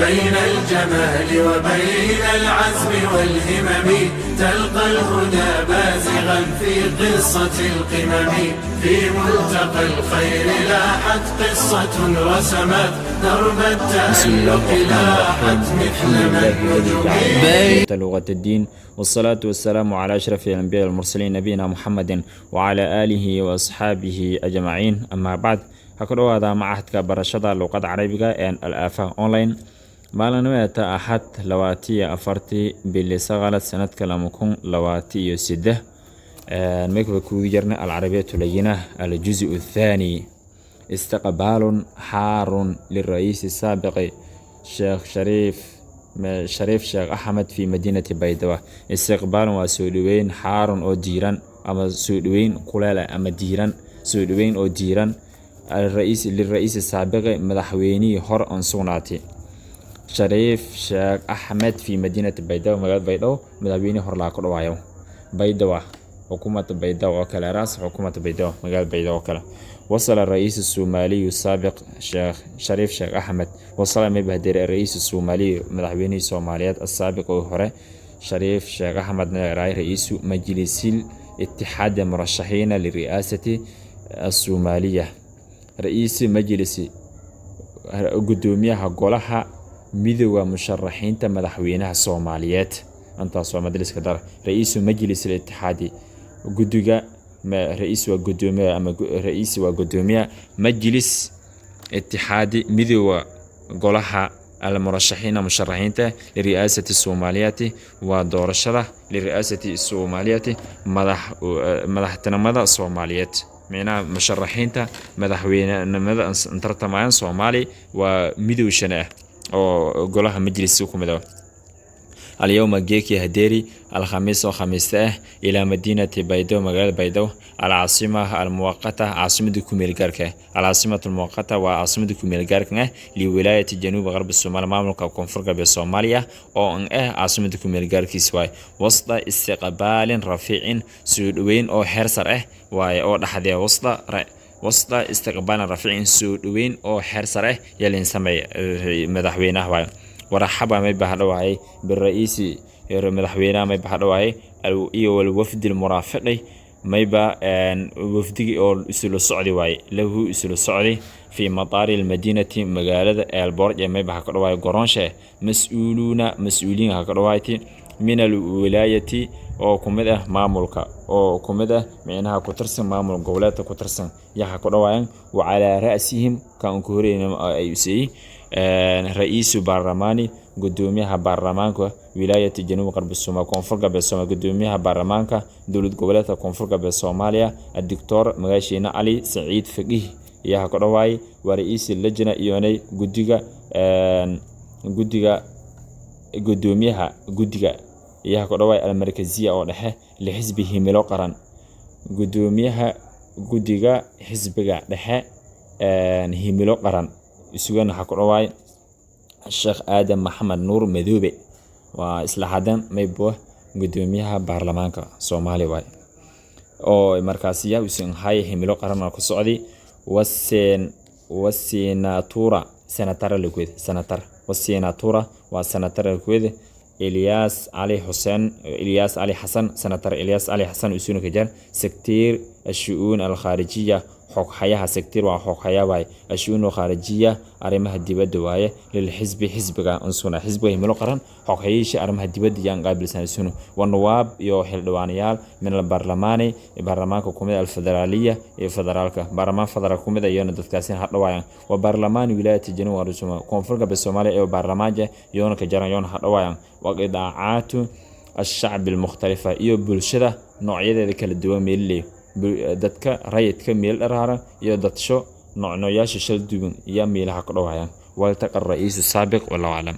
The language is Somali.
بين الجمال وبين العزم والهمم، تلقى الهدى بازغا في قصة القمم. في ملتقى الخير لاحت قصة رسمت درب بسم الله التألق، الرحمن لاحت الرحيم. مثل الحمد ما لله الذي النجوم. جعل لغة الدين، والصلاة والسلام على أشرف الأنبياء والمرسلين، نبينا محمد وعلى آله وأصحابه أجمعين، أما بعد. Ha ku dhawaada machadka barashada luqadda Carabiga ee Al Aafa Online. Maalinimada Axad, 24-tii bili sagaalaad, sanadka 2023, markaba kugu jirna العربية اللينة، الجزء الثاني. استقبال حار للرئيس السابق شيخ شريف شريف شيخ أحمد في مدينة بيدوة. استقبال waa soo dhaweyn, حار oo diiran, ama soo dhaweyn kuleel ah ama diiran, soo dhaweyn oo diiran, الرئيس للرئيس السابق madaxweynihii hor on sugnaatay, Shariif Sheekh Axmed, في مدينة بيدوة magaalada Baydhabo madaxweynihii hor laga ku dhawaayo. Baydhabo, xukuumadda Baydhabo oo kale, raas xukuumadda Baydhabo, magaalada Baydhabo oo kale. وصل الرئيس الصومالي السابق شيخ شريف شيخ أحمد. وصل ma bahdir الرئيس الصومالي madaxweynihii Soomaaliyeed, السابق oo hore, شريف شيخ أحمد رئيس مجلس اتحاد المرشحين للرئاسة الصومالية. رئيس مجلس gudoomiyaha golaha midowda musharaxiinta madaxweynaha Soomaaliyeed, intaas waa majliska dar. رئيس مجلس الاتحاد gudiga, رئيس waa gudoomiyaha ama رئيس waa gudoomiyaha, مجلس اتحاد midowda golaha, المرشحين musharaxiinta, للرئاسة الصومالية waa doorashada, للرئاسة الصومالية madaxtinimada Soomaaliyeed, micnaha musharaxiinta madaxweynenimada tartamayaan Soomaali waa midow shane ah oo golaha majliska ku midooba. اليوم geeki hadeeri, الخميس oo khamiista ah, إلى مدينة بيدو magaalada Baydhabo, العاصمة المؤقتة caasimada kumeel gaarka ah, العاصمة المؤقتة waa caasimada kumeel gaarka ah, لولاية جنوب غرب الصومال maamulka Koonfur Galbeed Soomaaliya oo ah caasimada kumeel gaarkiis waay. وسط استقبال رفيع soo dhaweyn oo heer sar ah waaye oo dhaxdee, وسط استقبال رفيع soo dhaweyn oo heer sare ah yalin sameey madaxweynaha waaye. ورحب may bahadhawaayay, بالرئيس madaxweynaha may bahadhawaayay, iyo والوفد المرافق mayba wafdigii oo isula socdi waaye, له isula socdi, في مطار المدينة magaalada eelboort ee mayba ha ka dhawaay garoonshe, مسؤولون mas-uuliyiin ha ka dhawaaytay, من الولاية oo ku mid ah maamulka, oo ku mid ah micnaha ku tirsan maamul goboleedka ku tirsan yaa ha ku dhawaayaan. وعلى رأسهم kan ku horeyna ay usii رئيس برلمان gudoomiyaha baarlamaanka, ولاية جنوب غرب الصومال Koonfur Galbeed Soomaaliya, gudoomiyaha baarlamaanka dowlad goboleedka Koonfur Galbeed Soomaaliya, الدكتور magaashiina Cali Saciid Faqiih ayaa ha ku dhawaay, ورئيس اللجنة iyonay gudiga, gudiga, gudoomiyaha guddiga ayaa ku dhawaay, المركزية oo dhexe, لحزب Himilo Qaran, gudoomiyaha guddiga xisbiga dhexe Himilo Qaran isugana ha ku dhawaay, Sheekh Aadan Maxamed Nuur Madoobe, waa isla hadan maybo gudoomiyaha baarlamaanka Soomaaliya waay, oo markaasi yaa usan hay Himilo Qaran ku socday, wasen wasenatura senatar lakwed senatar, wasenatura waa senatar lakwed, Ilyas Cali Xuseen, Ilyas Cali Xasan, senatar Ilyas Cali Xasan usuna ka jar, سكرتير الشؤون الخارجية xoghayaha, سكرتير waa xoghaya waaye, الشؤون الخارجية arrimaha dibadda waaye, للحزب xisbiga unsuna, xisbiga Himilo Qaran xoghayayaasha arrimaha dibadda yaan qaabilsan isuna, ونواب iyo xildhibaanayaal, من البرلمان baarlamaanka kumid, الفدرالية iyo federaalka, baarlamaan federaal kumid iyona dadkaasina hadhawaayaan, وبرلمان ولاية جنوب غرب Soomaaliya Koonfur Galbeed Soomaaliya iyo baarlamaanka yoona ka jaran yoona hadhawaayaan, وقطاعات الشعب المختلفة iyo bulshada noocyadeeda kala duwan meeliley, dadka rayidka meel dharaaran iyo dadsho noocnoyaasha shal duwan iyo meelaha ku dhawaayaan. والتقى الرئيس السابق، والله أعلم.